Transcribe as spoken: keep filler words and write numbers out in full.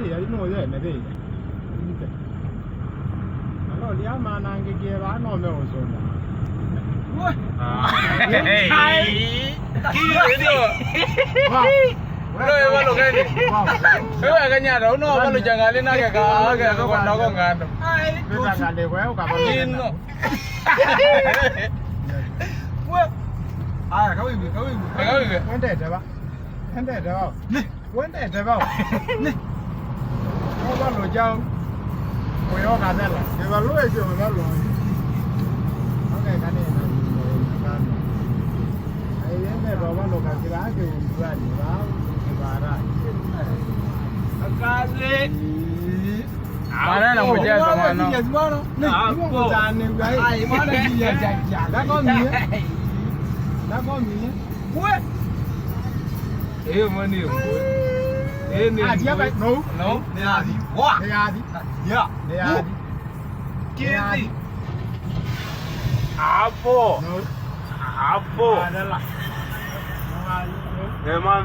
Ĩĩ, ai, no yene, thĩ. Maloli aa manangĩkie vaa no meũsũna. Ai. Ndio. Wow. Ndio, ĩvalũkeni. Wow. Wewe kanyata, uno valu jangali nake ka, ake kwenda kwa ngando. Ai. Ino. Aya, kawĩw'e, kawĩw'e. Kawĩw'e. Wendete va? Wendete va? Nĩ. Ũvalũkya ũyũ ũkathela. Kĩvalũa ĩsĩ ũvalũa. Oke kanena. Aiendete ũvalũka kĩla kĩunduanĩ vau kĩvara. Akazi. Mwana na mchezo, mwana. Serious, mwana. Nĩ, nĩ mũkũtanĩw'a, ĩ. Ai, mwana serious, ai, ai. Ndakomie. Ndakomie. We. Ĩyo mwana ĩyo. Ĩyo nĩ. Ah, tiaba, no. No. Nĩ yathi. Wa. Nĩ yathi. Ya. Nĩ yathi. Kĩthi. Hapo. No. Hapo. Adala. Eh, man.